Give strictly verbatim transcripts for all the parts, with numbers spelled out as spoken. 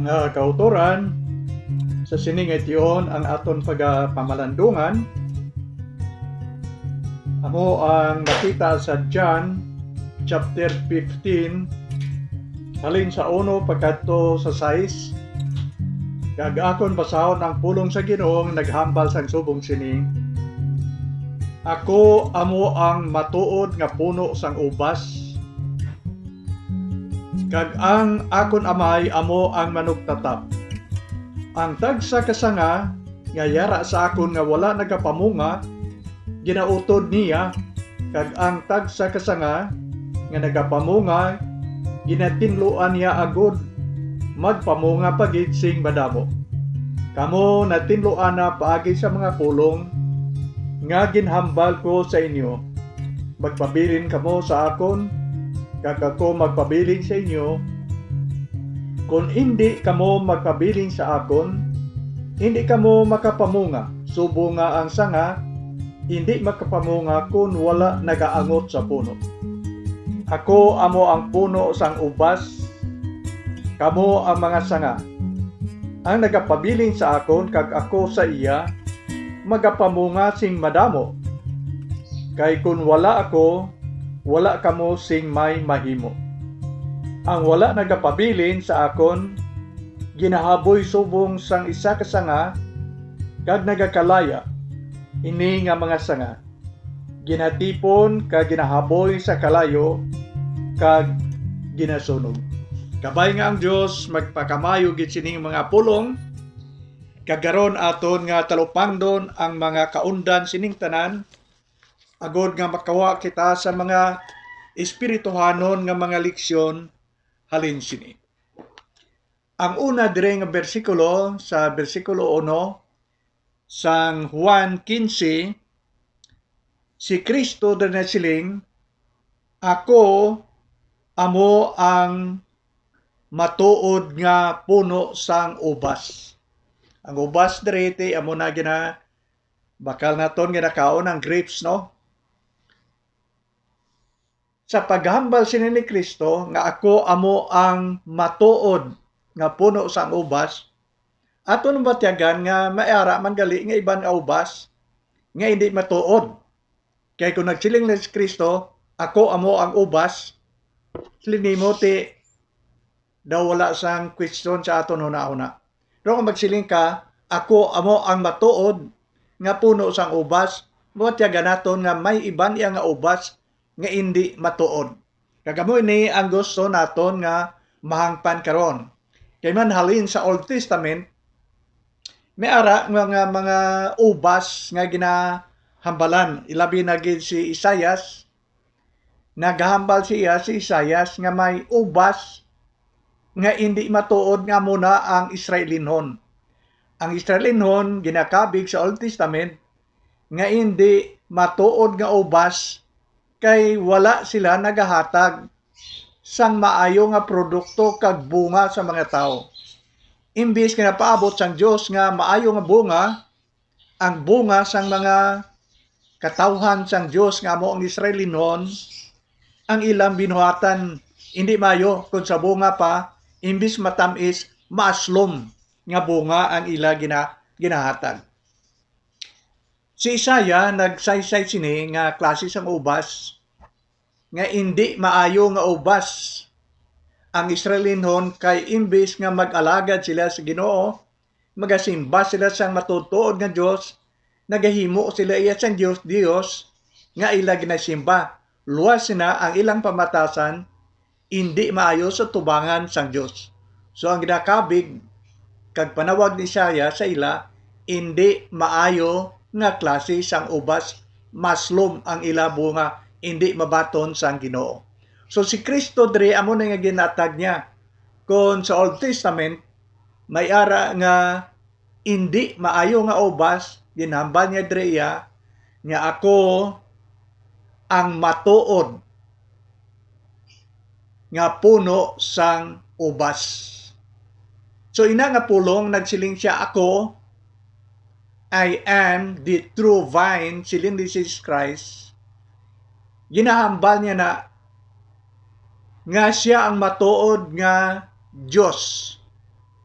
Nga kautoran, sa sini nga tion ang aton pagapamalandungan amo ang makita sa John chapter fifteen, halin sa uno pagkadto sa sais. Kag akon basahon ang pulong sa Ginoo nga naghambal sang subong sini: Ako amo ang matuod nga puno sang ubas, kag ang akon Amay amo ang manugtatap. Ang tagsa ka sanga nga yara sa akon nga wala nagapamunga, ginautod niya, kag ang tagsa ka sanga nga nagapamunga, ginatinluan niya agod magpamunga pa gid sing madamo. Kamo natinluan na paagi sa mga pulong nga ginhambal ko sa inyo. Magpabilin kamo sa akon, kag ako magpabilin sa inyo. Kon indi kamo magpabilin sa akon, indi kamo makapamunga, subong nga ang sanga indi makapamunga kon wala nagaangot sa puno. Ako amo ang puno sang ubas, kamo ang mga sanga. Ang nagapabilin sa akon kag ako sa iya, magapamunga sing madamo. Kay kon wala ako, wala kamo sing may mahimo. Ang wala nagapabilin sa akon, ginahaboy subong sang isa ka sanga, kag nagakalaya. Ini nga mga sanga ginatipon kag ginahaboy sa kalayo kag ginasunog. Kabay nga ang Dios magpakamaayo gid sining mga pulong, kag karon aton nga talupangdon ang mga kaundan sining tanan, agod nga makawa kita sa mga espirituhanon nga mga leksyon halin sini. Ang una diri nga bersikulo, sa bersikulo uno sang Juan quince, si Cristo diri nagsiling, "Ako amo ang matuod nga puno sang ubas." Ang ubas diri ti amo na gina-, bakal naton ginakaon ang grapes, no? Sa paghambal sini ni Cristo nga, "Ako amo ang matuod nga puno sang ubas," aton mabatyagan nga may ara man gali nga iban nga ubas nga indi matuod. Kay kon nagsiling na si Cristo, "Ako amo ang ubas," siling nimo ti daw wala sang question sa aton hunahuna. Pero kung magsiling ka, "Ako amo ang matuod nga puno sang ubas," mabatyagan naton nga may iban iya nga ubas nga indi matuod. Kag amo ini ang gusto naton nga mahangpan karon. Kay man halin sa Old Testament, may ara nga mga, mga ubas nga ginahambalan, ilabi na gid si Isaias. Nagahambal siya, si Isaias, nga may ubas nga indi matuod nga amo na ang Israelinhon. Ang Israelinhon ginakabig sa Old Testament nga indi matuod nga ubas, kay wala sila nagahatag sang maayo nga produkto kag bunga sa mga tawo. Imbis nga napaabot sang Dios nga maayo nga bunga, ang bunga sang mga katawhan sang Dios nga amo ang Israelinhon, ang ilang binuhatan indi maayo, kun sa bunga pa, imbis matam-is, maaslom nga bunga ang ila gina-, ginahatag. Si Isaiah nagsaysay sini nga klase sang ubas nga indi maayo nga ubas ang Israelinhon, kay imbis nga mag-alagad sila sa Ginoo, magasimba sila sang matuod-tuod nga Dios, nagahimo sila iya sang Dios, Dios nga ila ginasimba. Luwas sina ang ilang pamatasan, indi maayo sa tubangan sang Dios. So, ang ginakabig kag panawag ni Isaiah sa ila, indi maayo nga klase sang ubas, maslom ang ila bunga, indi mabaton sang Ginoo. So, si Cristo diri amo na nga ginatag niya. Kon sa Old Testament, may ara nga indi maayo nga ubas, ginhambal niya diri iya nga, "Ako ang matuod nga puno sang ubas." So, ina nga pulong, nagsiling siya, "Ako, I am the true vine," siling ni Jesus Christ. Ginahambal niya na nga siya ang matuod nga Dios.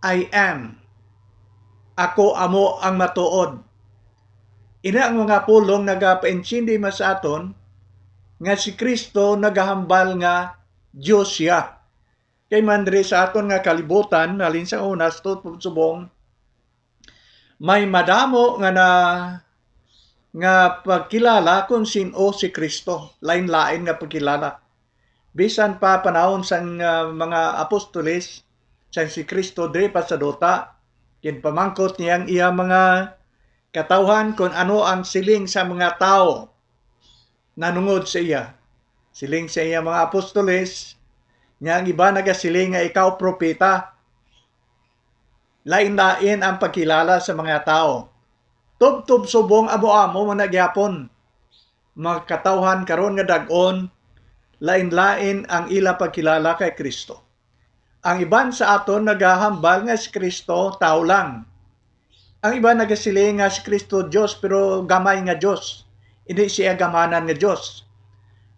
I am. Ako amo ang matuod. Ina ang mga pulong nagapaintindi man sa aton nga si Kristo nagahambal nga Dios siya. Kay man diri sa aton nga kalibutan, halin sa una, sa tuod subong, may madamo nga na, nga pagkilala kung sin-o si Kristo, lain-lain nga pagkilala. Bisan pa panahon sang, ah, mga apostoles, sang si Kristo diri pa sa duta, ginpamangkot niya ang iya mga katawhan kung ano ang siling sa mga tawo nanungod sa iya. Siling sa iya mga apostoles, nga ang iba nagasiling nga ikaw propeta. Lain-lain ang pagkilala sa mga tawo. Tubtob subong amo-amo man na gyapon. Mga katawhan karon nga dag-on, lain-lain ang ila pagkilala kay Kristo. Ang iban sa aton nagahambal nga si Kristo tawo lang. Ang iban nagasiling nga si Kristo Dios, pero gamay nga Dios. Hindi siya gamhanan nga Dios.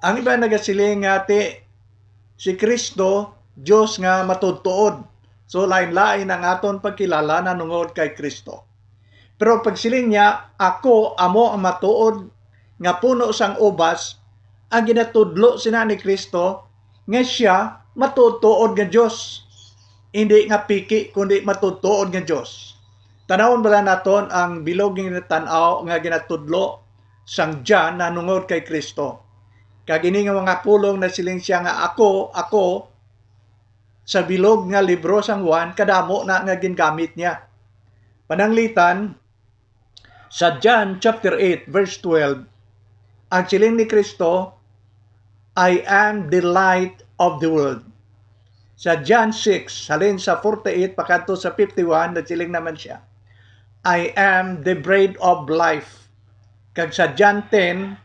Ang iban nagasiling nga ti si Kristo Dios nga matuod-tuod. So, lain-lain ang aton pagkilala nanungod kay Kristo. Pero pagsiling niya, "Ako amo ang matuod nga puno sang ubas," ang ginatudlo sina ni Kristo nga siya matuod-tuod nga Dios, hindi nga piki, kundi matuod-tuod nga Dios. Tanawon bala naton ang bilog nga tan-aw nga ginatudlo sang John nanungod kay Kristo. Kag ini nga mga pulong, nasiling siya nga, "Ako, ako," sa bilog nga libro sang Juan, kadamo na nga gingamit niya. Pananglitan, sa John chapter eight, verse twelve, ang siling ni Kristo, "I am the light of the world." Sa John six, halin sa forty-eight pakadto sa fifty-one, nagsiling naman siya, "I am the bread of life." Kag sa John ten,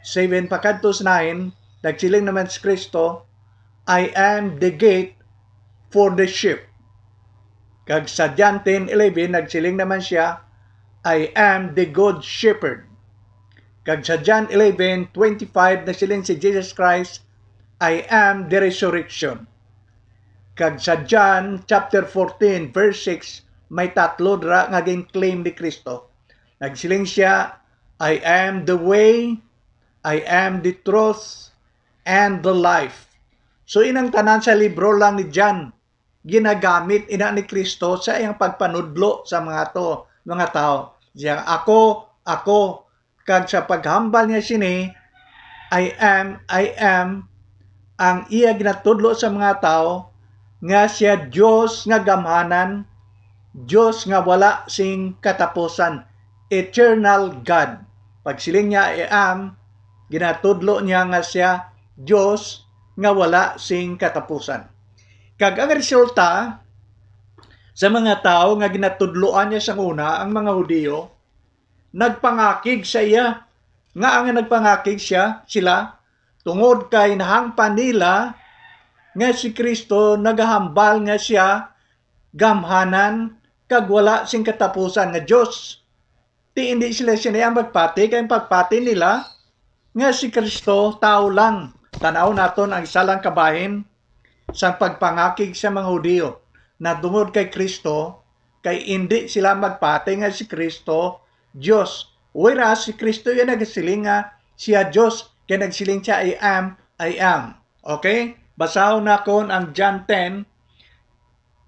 seven pakadto sa nine, nagsiling naman si Kristo, "I am the gate for the sheep." Kag sa John ten eleven, nagsiling naman siya, "I am the good shepherd." Kag sa John eleven twenty-five, nagsiling si Jesus Christ, "I am the resurrection." Kag sa John chapter fourteen, verse six, may tatlo dira nga gin-claim ni Kristo. Nagsiling siya, "I am the way, I am the truth, and the life." So, inang tanan sa libro lang ni John, ginagamit ina ni Kristo sa iyang pagpanudlo sa mga to, mga tawo. Siya, "Ako, ako," kag sa paghambal niya sini, "I am, I am," ang iya ginatudlo sa mga tawo nga siya Dios nga gamhanan, Dios nga wala sing katapusan, eternal God. Pagsiling niya, "I am," ginatudlo niya nga siya Dios nga wala sing katapusan. Kag ang resulta sa mga tawo nga ginatudloan niya sang una, ang mga Hudiyo, nagpangakig sa iya. Nga nga nagpangakig siya, sila, tungod kay nahangpan nila nga si Kristo nagahambal nga siya gamhanan kag wala sing katapusan nga Dios. Ti indi sila sini ang magpati, kay ang pagpati nila nga si Kristo tawo lang. Tan-aw naton ang isa lang kabahin sang pagpangakig sa mga Hudiyo natungod kay Kristo, kay indi sila magpati nga si Kristo Dios. Whereas si Kristo iya nagasiling nga siya Dios, kay nagsiling siya, "I am, I am." Okay? Basahon naton ang John ten,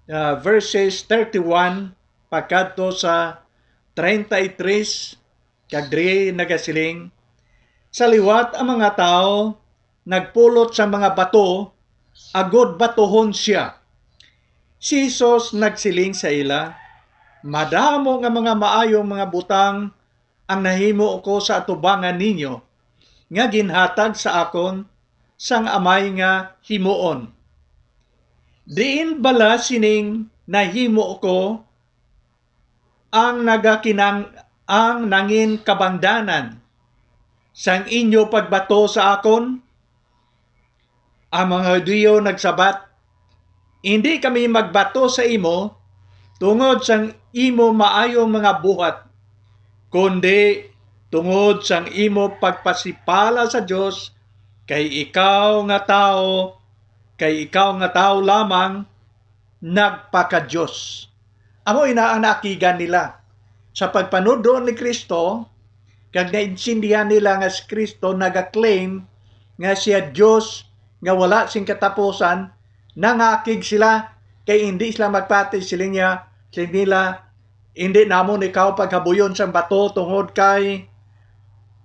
ah, verses thirty-one pakadto sa treinta y tres, kag diri nagasiling, "Sa liwat ang mga tawo nagpulot sa mga bato agod batuhon sia." Si Jesus nagsiling sa ila, "Madamo nga mga maayong mga butang ang nahimo ko sa atubangan ninyo, nga ginhatag sa akon sang Amay nga himuon. Diin bala sining nahimo ko ang nagakinang-, ang nangin kabangdanan sang inyo pagbato sa akon?" Ang mga Hudiyo nagsabat, "Indi kami magbato sa imo tungod sang imo maayong mga buhat, kundi tungod sang imo pagpasipala sa Dios, kay ikaw nga tawo, kay ikaw nga tawo lamang nagpakadios." Amo ina ang naakigan nila. Sa pagpanudlo ni Kristo, kag naintindihan nila nga si Kristo nagaklaim nga siya Dios nga wala sing katapusan, nangakig sila, kay indi sila magpati. Siling niya, siling nila, "Indi namon ikaw paghabuyon sang bato, tungod kay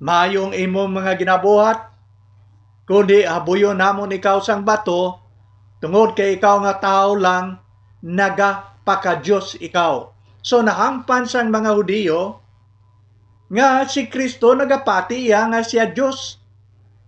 maayong imong mga ginabuhat, kundi habuyon namon ikaw sang bato, tungod kay ikaw nga tawo lang, nagapakadios ikaw." So, nahangpan sang mga Hudiyo nga si Kristo nagapati iya nga siya Dios.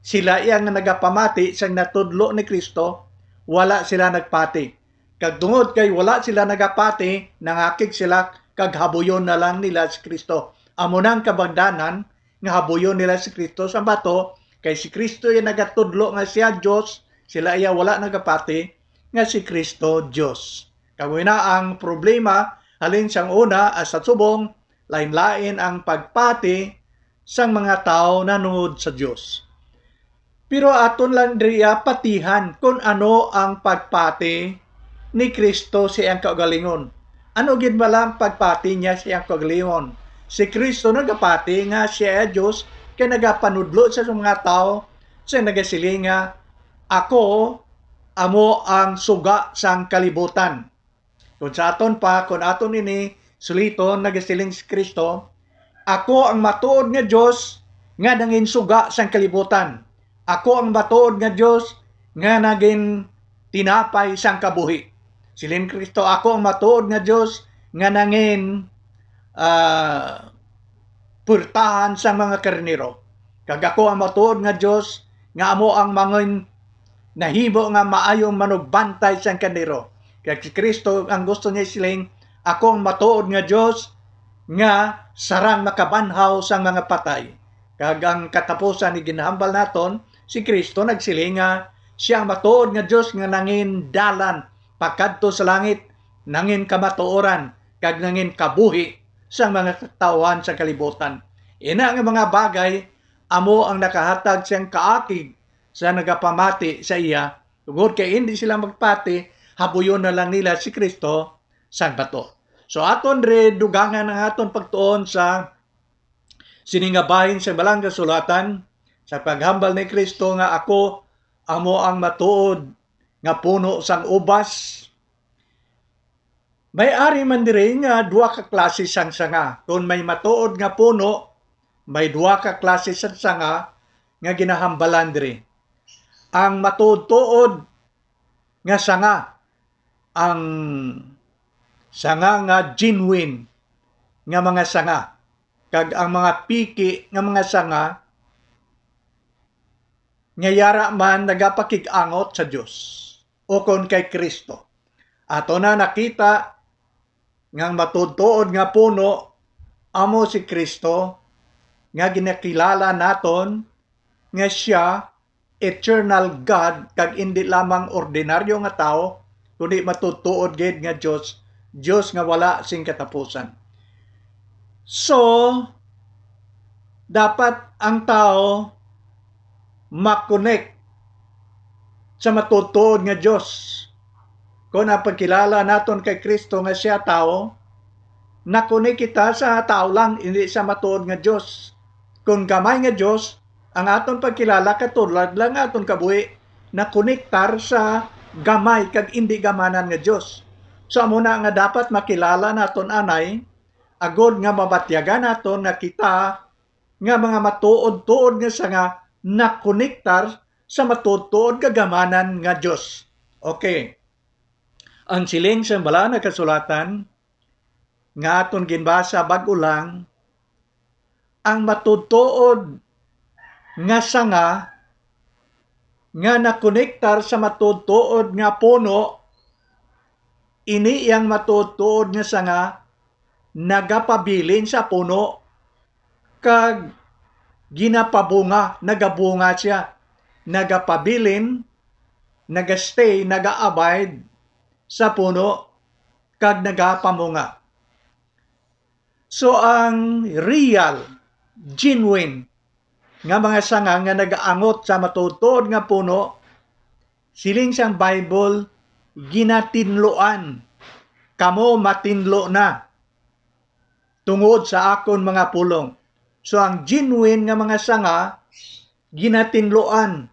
Sila iya nga nagapamati sang natudlo ni Kristo, wala sila nagpati. Kag tungod kay wala sila nagapati, nangakig sila kag habuyon na lang nila si Kristo. Amo nang kabangdanan nga habuyon nila si Kristo sa bato, kay si Kristo iya nagatudlo nga siya Dios, sila iya wala nagapati nga si Kristo Dios. Kag ina ang problema, halin sang una hasta subong, lain-lain ang pagpati sang mga tawo nahanungod sa Dios. Pero aton lang diri patihan kon ano ang pagpati ni Kristo sa iyang kaugalingon. Ano gid bala ang pagpati niya sa iyang kaugalingon? Si Kristo nagapati nga siya Dios kay nagapanudlo sa mga tawo, sa nagasiling nga, "Ako amo ang suga sang kalibutan." Kung sa aton pa, kung aton ini suliton, nagasiling si Kristo, "Ako ang matuod nga Dios nga nangin suga sang kalibutan. Ako ang matuod nga Dios nga nagin tinapay sang kabuhi." Siling ni Kristo, "Ako ang matuod nga Dios nga nangin, ah, purtahan sang mga karnero. Kag ako ang matuod nga Dios nga amo ang mangin nahimo nga maayong manugbantay sang karnero." Kag si Kristo ang gusto niya siling, "Ako ang matuod nga Dios nga sarang makabanhaw sang mga patay." Kag ang katapusan ni ginhambal naton, si Kristo nagsiling nga siya ang matuod nga Dios nga nangin dalan pakadto sa langit, nangin kamatuoran, kag nangin kabuhi sang mga katawhan sa kalibutan. Ina nga mga bagay amo ang nakahatag siyang kaakig sa nagapamati sa iya, tungod kay indi sila magpati, habuyon na lang nila si Kristo sang bato. So, aton diri dugangan ang aton pagtuon sa sini nga bahin sa Balang Kasulatan, sa paghambal ni Kristo nga, "Ako amo ang matuod nga puno sang ubas." May ari man diri nga duha ka klase sang sanga. Kon may matuod nga puno, may duha ka klase sang sanga nga ginahambalan diri. Ang matuod-tuod nga sanga, ang sanga nga genuine nga mga sanga, kag ang mga piki nga mga sanga nga yara man nagapakig-angot sa Dios ukon kay Cristo. Ato na nakita nga ang matuod-tuod nga puno amo si Cristo, nga ginakilala naton nga sia eternal God kag indi lamang ordinaryo nga tawo, kundi matuod-tuod gid nga Dios, Dios nga wala sing katapusan. So, dapat ang tawo ma-connect sa matuod-tuod nga Dios. Kon ang pagkilala naton kay Cristo nga siya tawo, na-connect kita sa tawo lang, hindi sa matuod nga Dios. Kon gamay nga Dios, ang aton pagkilala katulad lang nga aton kabuhi nakonektar sa gamay kag indi gamanan nga Dios. So, amo na nga dapat makilala naton anay, agod nga mabatyagan naton nga kita nga mga matuod-tuod nga sanga nakonektar sa matuod-tuod nga gamanan nga Dios. Okay. Ang siling sa Balaan nga Kasulatan nga aton ginbasa bag-o lang, ang matuod-tuod nga sanga nga nakonektar sa matuod-tuod nga puno, ini iyang matuod-tuod nga sanga nagapabilin sa puno kag ginapabunga, nagabunga sia, nagapabilin, nagastay, nagaabide sa puno, kag nagapamunga. So, ang real, genuine nga mga sanga nga nagaangot sa matuod-tuod nga puno, siling sang Bible, ginatinluan kamo matinlo na tungod sa akon mga pulong. So, ang genuine nga mga sanga, ginatinluan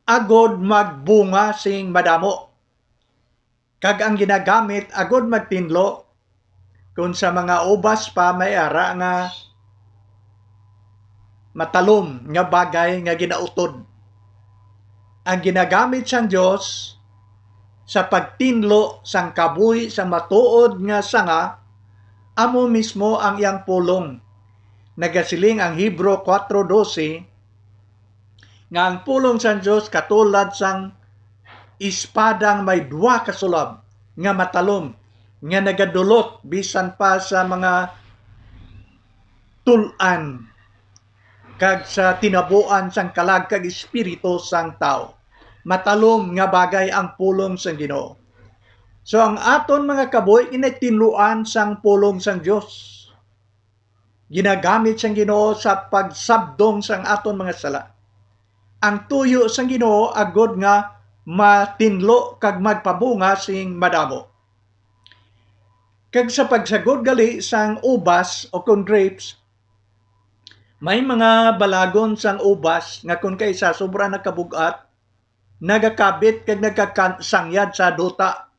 agod magbunga sing madamo. Kag ang ginagamit agud magtinlo, kon sa mga ubas pa may ara nga matalom nga bagay nga ginautod. Ang ginagamit sang Dios sa pagtinlo sang kabuhi sa matuod nga sanga, amo mismo ang iyang pulong. Nagasiling ang Hebro four twelve nga ang pulong sang Dios katulad sang espadang may duha ka sulab nga matalom, nga nagadulot bisan pa sa mga tul-an kag sa tinabuan sang kalag kag espiritu sang tawo. Matalom nga bagay ang pulong sang Ginoo. So, ang aton mga kabuhi ginatinluan sang pulong sang Dios. Ginagamit sang Ginoo sa pagsabdong sang aton mga sala. Ang tuyo sang Ginoo agod nga matinlo kag magpabunga sing madamo. Kag sa pagsagod gali sang ubas o kon grapes, may mga balagon sang ubas nga kon kaisa sobra na kabug-at, nagakabit kag nagkasangyad sa duta.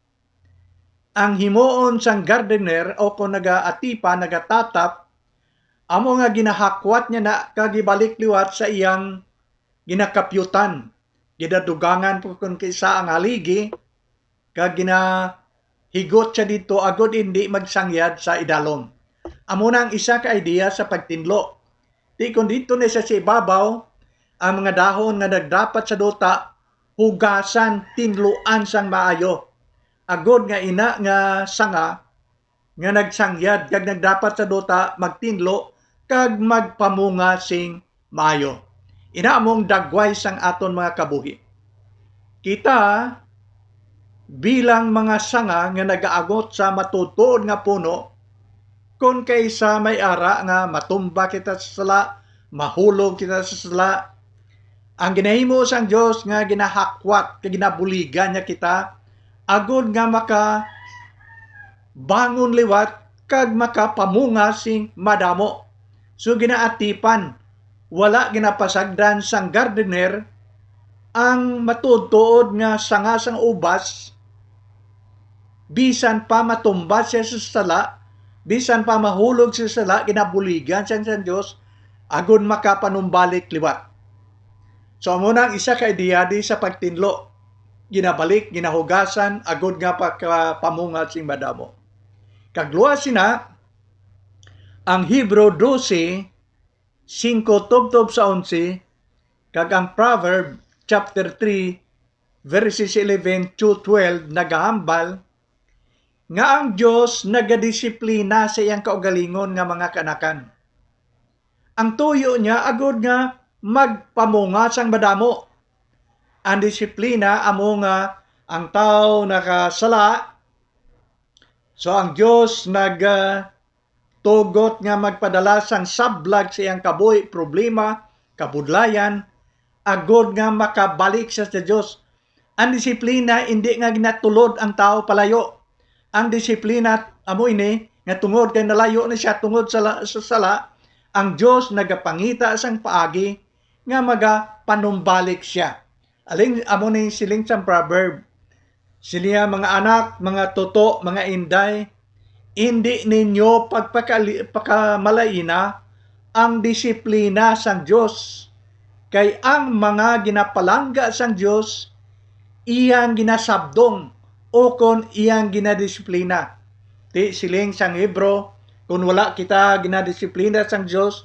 Ang himuon sang gardener o kon nagaatipan, nagatatap, amo nga ginahakwat niya na kag ibalik liwat sa iyang ginakapyutan. Ginadugangan pa kon kaisa ang haligi, kag ginahigot siya didto agod indi magsangyad sa idalom. Amo na ang isa ka idea sa pagtinlo. Ti kon didto na siya sa ibabaw, ang mga dahon nga nagdapat sa duta, hugasan, tinluan sang maayo, agod nga ina nga sanga nga nagsangyad kag nagdapat sa duta magtinlo kag magpamunga sing maayo. Ina amo ang dagway sang aton mga kabuhi. Kita, bilang mga sanga nga nagaangot sa matuod-tuod nga puno, kon kaisa may ara nga matumba kita sa sala, mahulog kita sa sala, ang ginahimo sang Dios nga ginahakwat kag ginabuligan niya kita, agod nga makabangon liwat kag makapamunga sing madamo. So, ginaatipan, wala ginapasagdan sang gardener ang matuod-tuod nga sanga sang ubas, bisan pa matumba siya sa sala, bisan pa mahulog siya sa sala, ginabuligan siya sang Dios, agod makapanumbalik liwat. So, amo na ang isa ka idea di sa pagtinlo. Ginabalik, ginahugasan, agod nga pagkapamunga sing madamo. Kag luwas sina, ang Hebro dose, singko tubtob sa onse, kag ang Proverb chapter three, verses eleven to twelve, nagahambal nga ang Dios nagadisiplina sa iyang kaugalingon nga mga kaanakan. Ang tuyo niya agud nga magpamunga sang madamo. Ang disiplina amo nga ang tawo nakasala, so ang Dios nag, ah, tugot nga magpadala sang sablag sa iyang kabuhi, problema, kabudlayan, agud nga makabalik siya sa Dios. Ang disiplina, indi nga ginatulod ang tawo palayo. Ang disiplina amo ini nga tungod kay nalayo na siya tungod sa la-, sa sala, ang Dios nagapangita sang paagi nga magapanumbalik siya. Alin amo ni siling sang proverb? Sila mga anak, mga tuto, mga inday, indi ninyo pagpakali-, pakamalaina ang disiplina sang Dios, kay ang mga ginapalangga sang Dios iyang ginasabdong ukon iyang ginadisiplina. Ti siling sang Hebro, kon wala kita ginadisiplina sang Dios,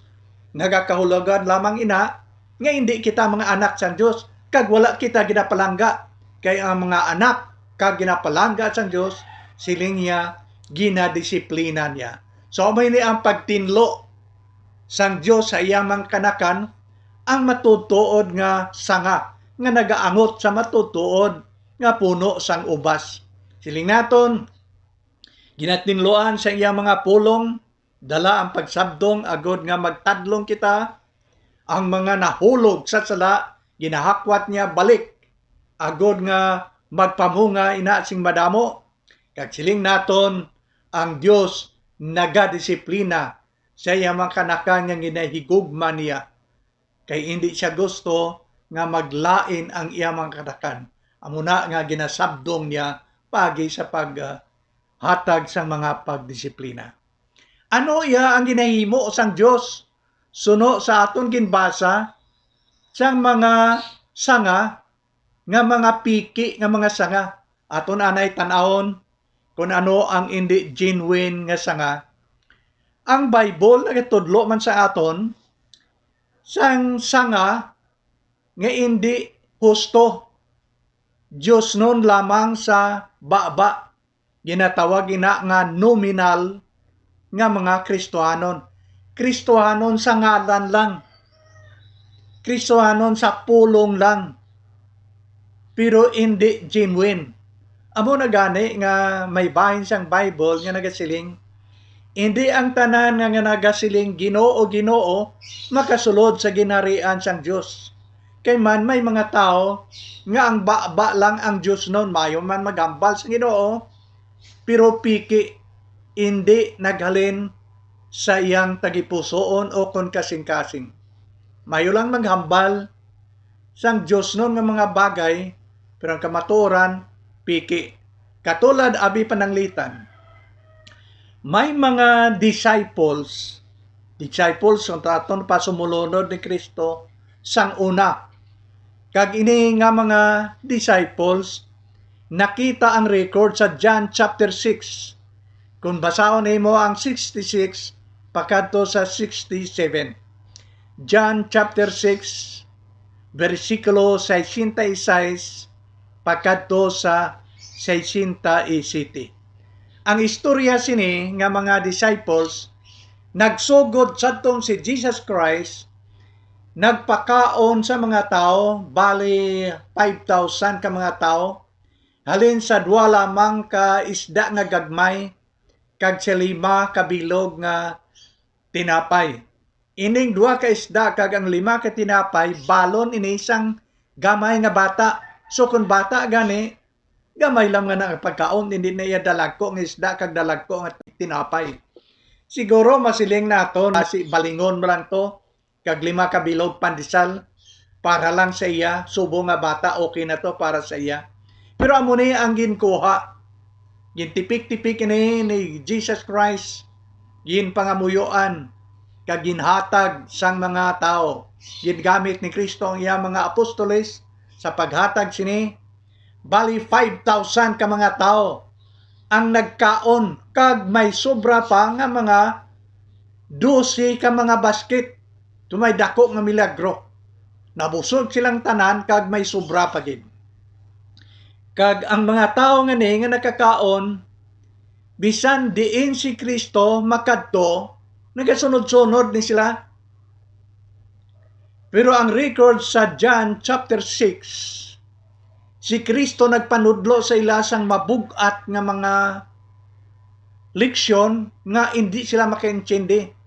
nagakahulugan lamang ina nga indi kita mga anak sang Dios, kag wala kita ginapalangga, kay ang mga anak kag ginapalangga sang Dios, siling niya, ginadisiplina niya. So, amo ini ang pagtinlo sang Dios sa iyang mga kanakan, ang matuod-tuod nga sanga nga nagaangot sa matuod-tuod nga puno sang ubas. Siling naton, ginatinluan sa iyang mga pulong, dala ang pagsabdong agod nga magtadlong kita. Ang mga nahulog sa sala, ginahakwat niya balik, agod nga magpamunga ina sing madamo. Kag siling naton, ang Dios nagadisiplina sa iya mga kanakan nga ginahigugma niya, kay indi siya gusto nga maglain ang iya mga kanakan. Amo na nga ginasabdong niya paagi sa paghatag sang mga pagdisiplina. Ano iya ang ginahimo sang Dios? Suno sa aton ginbasa sang mga sanga nga mga piki nga mga sanga. Aton anay tan-awon kon ano ang indi genuine nga sanga. Ang Bible nagatudlo man sa aton sang sanga nga indi husto, diosnon lamang sa baba. Ginatawag ina nga nominal nga mga Kristohanon. Kristohanon sa ngalan lang. Kristohanon sa pulong lang. Pero indi genuine. Amo na gani nga may bahin sang Bible nga nagasiling, "Indi ang tanan nga, nga nagasiling, 'Ginoo, Ginoo,' makasulod sa ginharian sang Dios. Kay man may mga tawo nga ang baba lang ang diosnon, mayo man maghambal sa Ginoo, pero piki, indi naghalin sa iyang tagipusoon o kon kasing-kasing. Mayo lang maghambal sang diosnon nga mga bagay, pero ang kamatuoran, piki." Katulad, abi pananglitan, may mga disciples, disciples, kung aton pa, sumulunod ni Cristo sang una. Kag ini nga mga disciples, nakita ang record sa John chapter six. Kung basahon nimo ang sixty-six pakadto sa sixty-seven. John chapter six, bersikulo sesenta y seis pakadto sa sesenta y siete. Ang istorya sini nga mga disciples, nagsugod sadtong si Jesus Christ nagpakaon sa mga tawo, bali five thousand ka mga tawo, halin sa dua lamang ka isda nga gagmay kag sa lima ka bilog nga tinapay. Ining dua ka isda kag ang lima ka tinapay, balon ini sang gamay nga bata. So, kung bata gani, gamay lang nga na pagkaon, hindi na iya dalagko nga isda kag dalagko nga tinapay. Siguro masiling naton, basi balingon mo lang to, kag lima ka bilog pandesal para lang sa iya, subong nga bata, okay na to para sa iya. Pero amo ni ang ginkuha. Gintipik-tipik ini ni Jesus Christ, ginpangamuyoan, kag ginhatag sang mga tawo. Gingamit ni Cristo ang iya mga apostoles sa paghatag sini. Bali, five thousand ka mga tawo ang nagkaon, kag may sobra pa nga mga dose ka mga basket. Tumay dako nga milagro. Nabusog silang tanan kag may sobra pa gid. Kag ang mga tawo nga ni nga nakakaon, bisan diin si Cristo makadto, nagasunod-sunod ni sila. Pero ang record sa John chapter six, si Cristo nagpanudlo sa ila sang mabug-at nga mga leksyon nga indi sila makaintindi.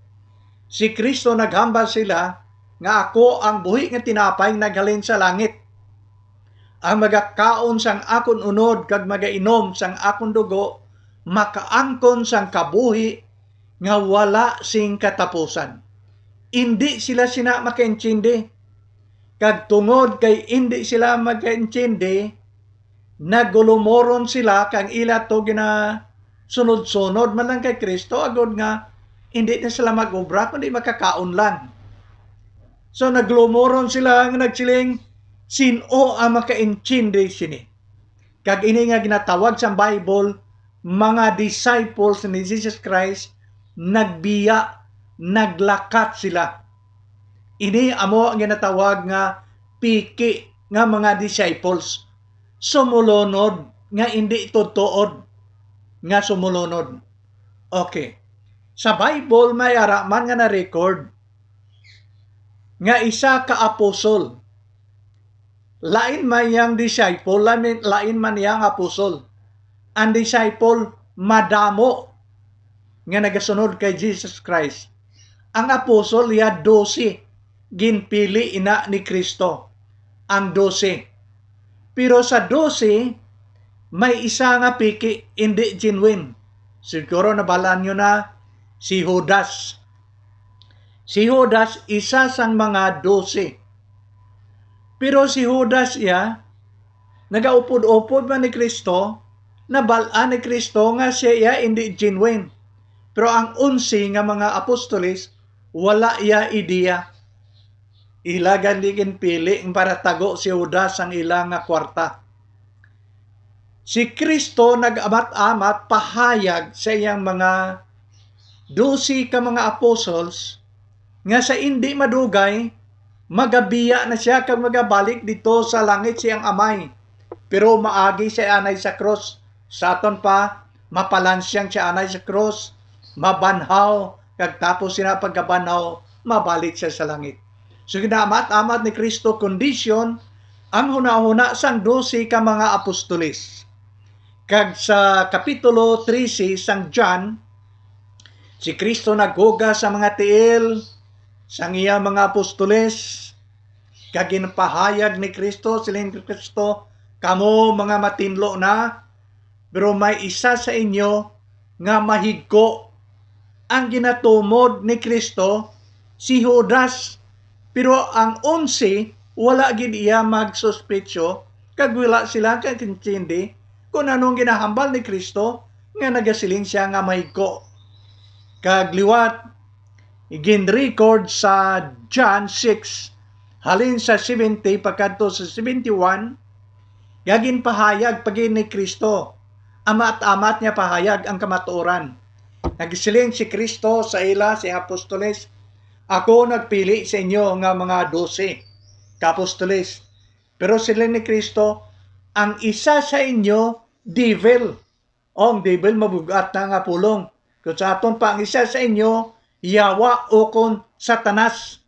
Si Cristo naghambal sila nga, "Ako ang buhi nga tinapay nga naghalin sa langit. Ang magakaon sang akon unod kag magainom sang akon dugo makaangkon sang kabuhi nga wala sing katapusan." Indi sila sina makaintindi. Kag tungod kay indi sila makaintindi, nagulumoron sila kag ila to ginasunod-sunod man lang kay Cristo, agod nga indi na sila mag-obra, kundi makakaon lang. So, nagulumoron sila nga nagsiling, "Sin-o ang makaintindi sini?" Kag ini nga ginatawag sa Bible, mga disciples ni Jesus Christ, nagbiya, naglakat sila. Ini amo ang ginatawag nga piki nga mga disciples. Sumulunod nga indi tuod-tuod nga sumulunod. Okay. Sa Bible, may ara man nga na-record nga isa ka apostol. Lain man yang disciple, lain, lain man yang apostol. Ang disciple, madamo nga nagasunod kay Jesus Christ. Ang apostol, iya dose, ginpili ina ni Cristo ang dose. Pero sa dose, May isa nga piki, hindi genuine. Siguro nabal-an nyo na, si Judas. Si Judas, isa sang mga dose. Pero si Judas iya, nagaupod-upod man ni Kristo, nabal-an ni Kristo nga siya iya hindi genuine. Pero ang onse nga mga apostoles, wala iya ideya. Ila gani ginpili para tago si Judas ang ila nga kwarta. Si Kristo nag-amat-amat pahayag sa iyang mga dose ka mga apostles nga sa indi madugay, magabiya na siya kag magabalik dito sa langit siyang Amay. Pero maagi siya anay sa krus. Sa aton pa, mapalansyang siya anay sa krus, mabanhaw, kag tapos sina pagkabanhaw, mabalik siya sa langit. So, ginaamat-amat ni Kristo kondisyon ang hunahuna sang dose ka mga apostoles. Kag sa Kapitulo trese sang John, si Kristo naghugas sa mga tiil sang iya mga apostoles, kag ginpahayag ni Kristo, siling ni Kristo, "Kamo mga matinlo na, pero may isa sa inyo nga mahigko." Ang ginatumod ni Kristo, si Judas, pero ang onse, wala gid iya magsuspetso, kag wala sila kaintindi kung anong ginahambal ni Kristo nga nagasiling siya nga mahigko. Kag liwat, gin-record sa John six, halin sa seventy pakadto sa seventy-one, nga ginpahayag pa gid ni Kristo. Amat-amat niya pahayag ang kamatuoran. Nagsiling si Kristo sa ila, sa apostoles, "Ako nagpili sa inyo nga mga dose ka apostoles." Pero siling ni Kristo, "Ang isa sa inyo, devil." O, ang devil, mabug-at na nga pulong. Kung sa aton pa, ang isa sa inyo, yawa ukon Satanas.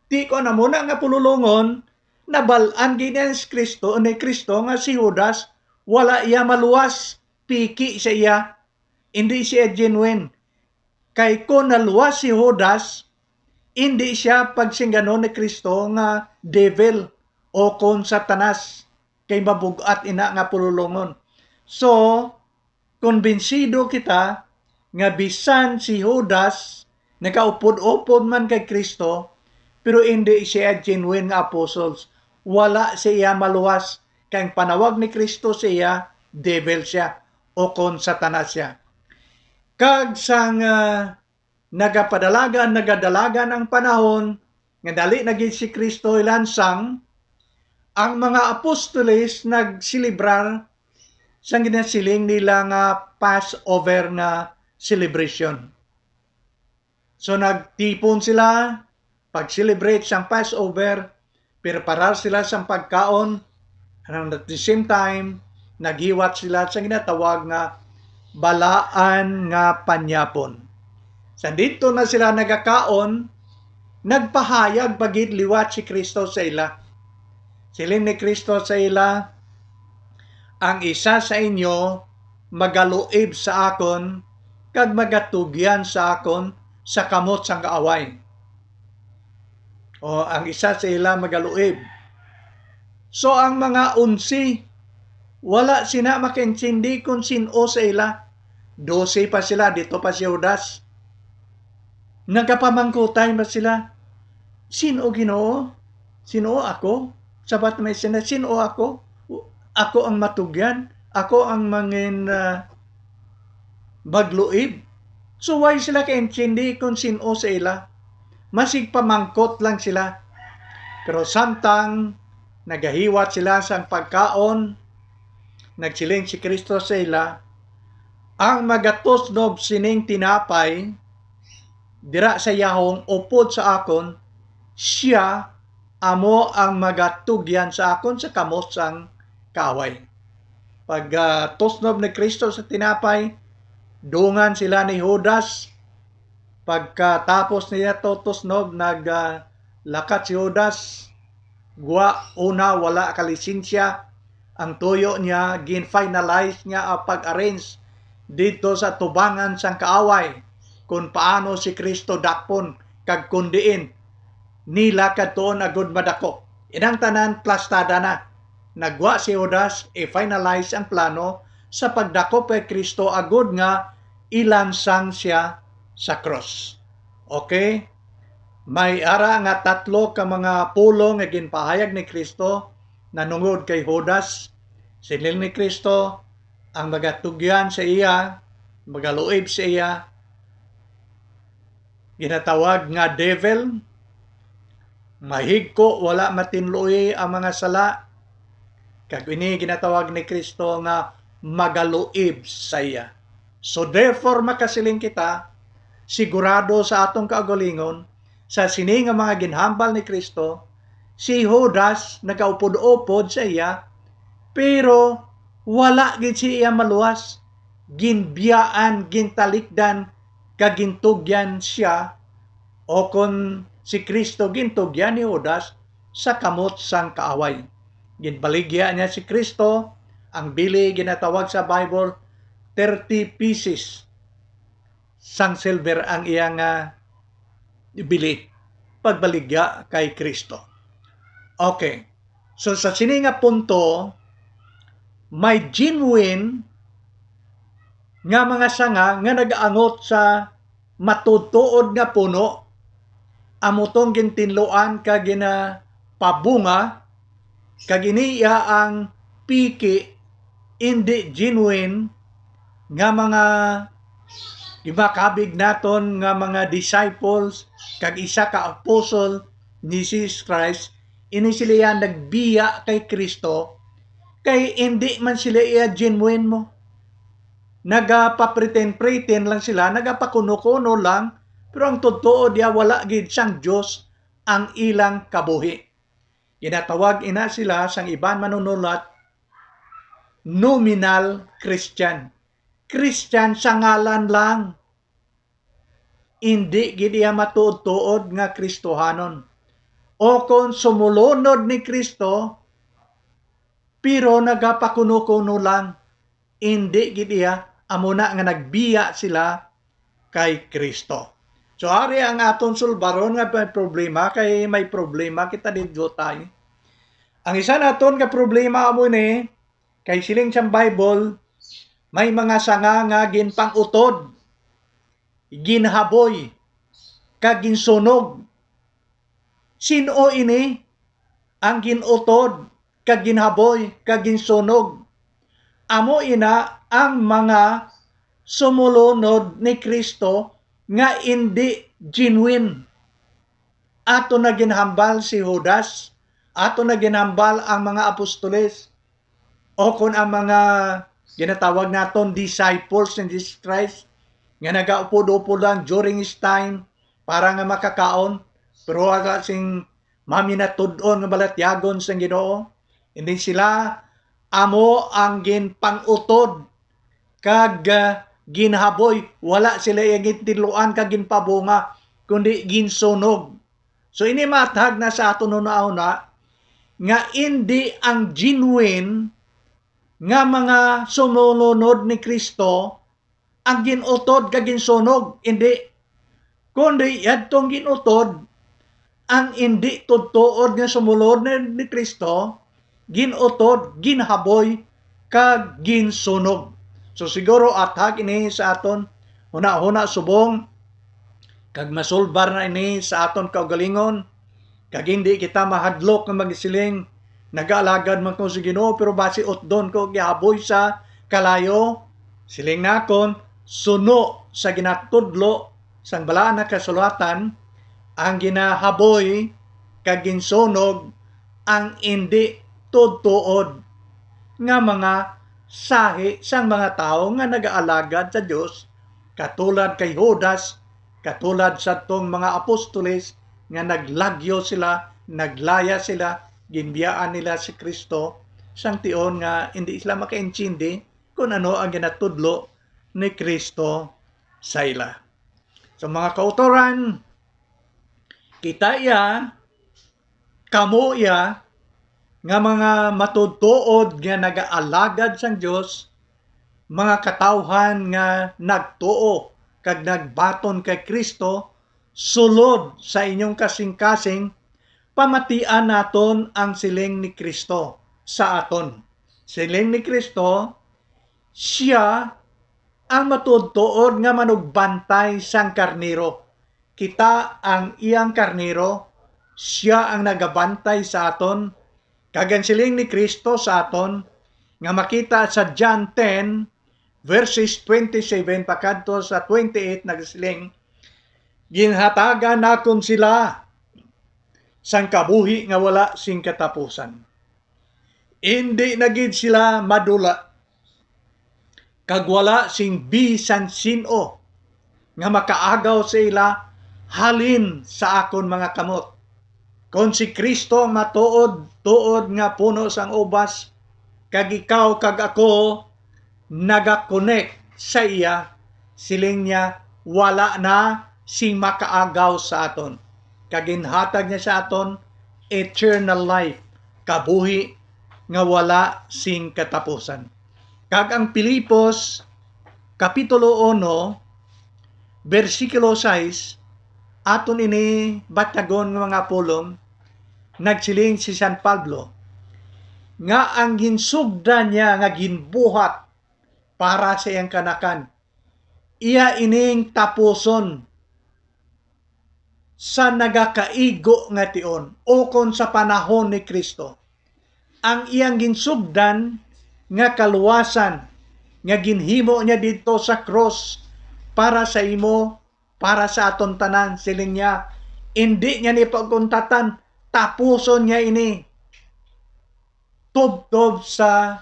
Di ko na muna nga pululongon, nabal-an gid ni Kristo, ni Kristo nga si Judas, wala iya maluwas, piki sa iya, hindi siya genuine. Kay kung naluwas si Judas, hindi siya pagsingganon ni Kristo nga devil o kon Satanas, kay mabug-at ina nga pululongon. So, kumbinsido kita nga bisan si Judas nagaupod-upod man kay Kristo, pero indi siya genuine nga apostles. Wala siya maluwas, kay ang panawag ni Kristo siya, devil siya, o kon Satanas siya. Kag sang, ah, nagapadalagan, nagadalagan ang panahon nga dali na gid si Kristo ilansang, ang mga apostoles nagselebrar sang ginasiling nila nga Passover nga celebration. So, nagtipon sila pag-celebrate sang Passover, preparar sila sang pagkaon, and at the same time, naghiwat sila sa ginatawag nga balaan nga panyapon. Sa didto na sila nagakaon, nagpahayag pa gid liwat si Kristo sa ila. Siling ni Kristo sa ila, "Ang isa sa inyo magaluib sa akon kag magatugyan sa akon sa kamot sang kaaway." O, ang isa sa ila magaluib. So, ang mga onse, wala sina makaintindi kung sin-o sa ila. Dose pa sila, dito pa si Judas. Nagapamangkutay pa sila, "Sin-o, Ginoo? Sin-o ako?" Sabat may sila, "Sin-o ako? Ako ang matugyan? Ako ang mangin, ah, magluib?" So, way sila kaintindi kung sin-o sa ila. Masig pamangkot lang sila. Pero samtang nagahiwat sila sang pagkaon, nagsiling si Kristo sa ila, "Ang magatusnob sining tinapay dira sa yahong upod sa akon, sia amo ang magatugyan sa akon sa kamot sang kaaway." Pag, ah, tusnob ni Kristo sa tinapay, dungan sila ni Judas. Pagkatapos niya to tusnob, nag, ah, lakat si Judas. Gwa, una, wala ka lisensya. Ang tuyo niya, gin-finalize niya ang pag-arrange didto sa tubangan sang kaaway kung paano si Kristo dakpon kag kon diin nila kadtuon agud madakop. Inang tanan plastada na. Nagwa si Judas i-finalize ang plano sa pagdakop kay Kristo agod nga ilansang sia sa krus. Okay? May ara nga tatlo ka mga pulong nga ginpahayag ni Kristo nanungod kay Judas. Siling ni Kristo, ang magatugyan sa iya, magaluib sa iya, ginatawag nga devil, mahigko, wala matinloi ang mga sala, kag ini ginatawag ni Kristo nga magaluib sa iya. So therefore, makasiling kita, sigurado sa atong kaugalingon, sa sini nga mga ginhambal ni Kristo, si Judas nagaupod-upod sa iya, pero wala gid siya maluwas. Ginbiyaan, gintalikdan, kag gintugyan sia, o kon si Kristo gintugyan ni Judas sa kamot sang kaaway. Ginbaligya niya si Kristo, ang bili ginatawag sa Bible thirty pieces sang silver ang iya nga bili pagbaligya kay Kristo. Okay. So sa sini nga punto, may genuine nga mga sanga nga nagaangot sa matuod-tuod nga puno, amo tong gintinluan kag ginapabunga, kag ini iya ang piki, indi genuine nga mga gimakabig naton nga mga disciples kag isa ka apostle ni Jesus Christ, ini sila iya nagbiya kay Kristo, kay indi man sila iya genuine mo. Nagapapretend-pretend lang sila, nagapakuno-kuno lang, pero ang totoo diya wala gid sang Dios ang ilang kabuhi. Ginatawag ina sila sang iban manunulat, nominal Christian. Christian sa ngalan lang. Indi gid iya matuod-tuod nga Kristohanon. O kon sumulonod ni Kristo, pero nagapakuno-kuno lang. Indi gid iya, amo na nga nagbiya sila kay Kristo. So, ari ang aton sulbaron nga may problema, kay may problema kita didto tayo. Ang isa naton nga problema amo ni, kay siling sang Bible, may mga sanga nga ginpang-utod, ginhaboy, kag ginsunog. Sin-o ini ang gin-utod, kag ginhaboy, kag ginsunog? Amo ina ang mga sumulunod ni Kristo nga indi genuine. Ato na ginhambal si Judas, ato na ginhambal ang mga apostoles, o kon ang mga ginatawag naton disciples ni Jesus Christ, nga nagaupod-upod lang during his time para nga makakaon, pero wala sing maminatud-on nga balatyagon sang Ginoo. Hindi sila amo ang ginpang-utod kag, ah, ginhaboy, wala sila iya gintinluan kag ginpabunga, kundi ginsunog. So, ini maathag na sa aton hunahuna nga indi ang genuine nga mga sumulunod ni Kristo ang gin-utod kag ginsunog, indi. Kundi yadtong gin-utod, ang indi tuod-tuod nga sumulunod ni, ni Kristo, gin-utod, ginhaboy, kag ginsunog. So, siguro athag ini sa aton hunahuna subong, kag masulbar na ini sa aton kaugalingon, kag hindi kita mahadlok nga magsiling, "Nagaalagad man ko sa Ginoo, pero basi utdon ko gihaboy sa kalayo." Siling nakon, suno sa ginatudlo sang Balaan nga Kasulatan, ang ginahaboy kag ginsunog ang indi tuod-tuod nga mga sahi sang mga tawo nga nagaalagad sa Dios, katulad kay Judas, katulad sadtong mga apostoles nga naglagyo sila, naglaya sila, ginbiyaan nila si Kristo, sang tion nga indi sila makaintindi kon ano ang ginatudlo ni Kristo sa ila. So, mga kautoran, kita iya, kamo iya, nga mga matuod-tuod nga nagaalagad sang Dios, mga katawhan nga nagtuo kag nagbaton kay Kristo, sulod sa inyong kasing-kasing, pamatian naton ang siling ni Kristo sa aton. Siling ni Kristo, Sia ang matuod-tuod nga manugbantay sang karnero. Kita ang iyang karnero, sia ang nagabantay sa aton, kag ang siling ni Cristo sa aton nga makita sa John ten, verses twenty-seven pakadto sa twenty-eight, nagasiling, "Ginhatagan nakon sila sang kabuhi nga wala sing katapusan. Indi na gid sila madula, kag wala sing bisan sin-o nga makaagaw sa ila halin sa akon mga kamot." Kon si Cristo ang matuod-tuod nga puno sang ubas, kag ikaw kag ako nagakonek sa iya, siling niya, wala na sing makaagaw sa aton, kag ginhatag niya sa aton eternal life, kabuhi nga wala sing katapusan. Kag ang Filipos, Kapitulo uno, bersikulo sais, aton ini batyagon nga mga pulong, nagsiling si San Pablo, nga ang ginsugdan niya nga ginbuhat para sa iyang kanakan, iya ining tapuson sa nagakaigo nga tion, ukon sa panahon ni Cristo. Ang iyang ginsugdan nga kaluwasan nga ginhimo niya didto sa krus para sa imo, para sa aton tanan, siling niya, indi niya ni pag-untatan, tapuson niya ini. Tubtob sa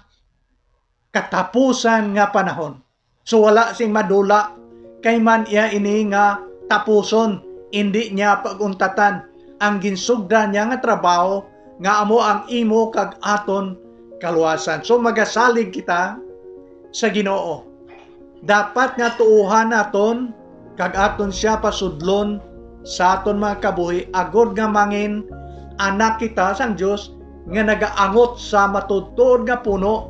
katapusan nga panahon. So, wala sing madula, kay man iya ini nga tapuson, indi niya pag-untatan ang ginsugdan niya nga trabaho, nga amo ang imo kag aton kaluwasan. So, magasalig kita sa Ginoo. Dapat nga tuohan naton kag aton sia pasudlon sa aton mga kabuhi, agod nga mangin anak kita sang Dios nga nagaangot sa matuod-tuod nga puno,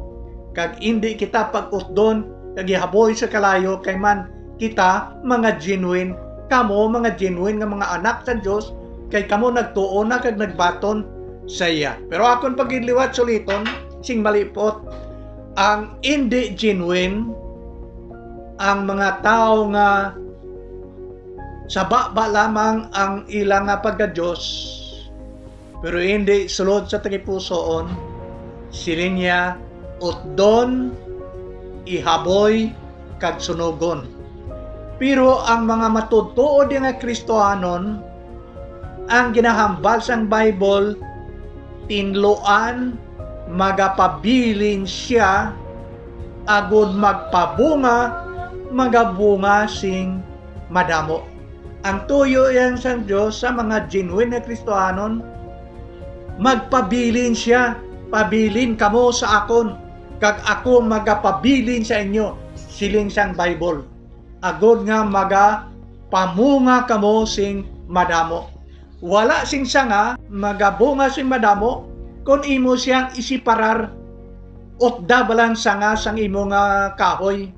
kag indi kita pag-utdon kag ihaboy sa kalayo, kay man kita mga genuine, kamo mga genuine nga mga anak sang Dios, kay kamo nagtuo na kag nagbaton sa iya. Pero akon pa gid liwat suliton sing malipot, ang indi genuine, ang mga tawo nga sa baba lamang ang ila nga pagka-Dios, pero indi sulod sa tagipusoon, siling niya, utdon, ihaboy, kag sunugon. Pero ang mga matuod-tuod nga Kristohanon, ang ginahambal sang Bible, tinluan, magapabilin sia, agod magpabunga, magabunga sing madamo. Ang tuyo yan sang Dios sa mga genuine nga Kristohanon, magpabilin sia, "Pabilin kamo sa akon, kag ako magapabilin sa inyo," siling sang Bible, agod nga magapamunga kamo sing madamo. Wala sing sanga magabunga sing madamo kon imo siyang isiparar. Utda ba lang sanga sang imo nga kahoy,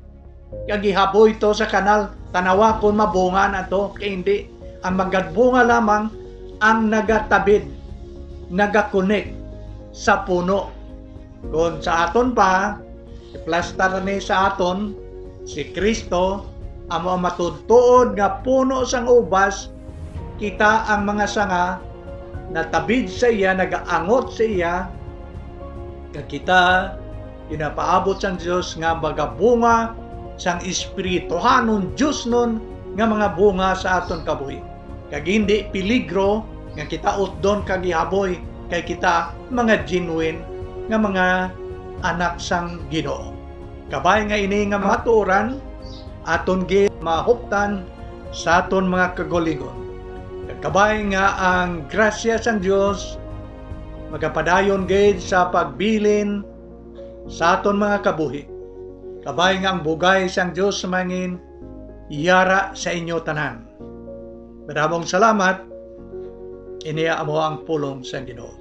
kag ihaboy to sa kanal, tanawa kon mabunga na to, kay hindi. Ang magabunga lamang ang nagatabid, nagakonek sa puno. Kon sa aton pa, iplastar ni sa aton si Cristo, amo ang matuod-tuod nga puno sang ubas, kita ang mga sanga natabid sa iya, nagaangot sa iya, kag kita ginapaabot sang Dios nga magabunga sang espirituhanon, diosnon nga mga bunga sa aton kabuhi. Kag hindi peligro nga kita utdon kag ihaboy, kay kita mga genuine nga mga anak sang Ginoo. Kabay nga ini nga mga tuoran aton gid mahuptan sa aton mga kagalingon. Kag kabay nga ang grasya sang Dios magapadayon gid sa pagbilin sa aton mga kabuhi. Kabay nga ang bugay sang Dios mangin yara sa inyo tanan. Madamong salamat. Ini amo ang pulong sang Ginoo.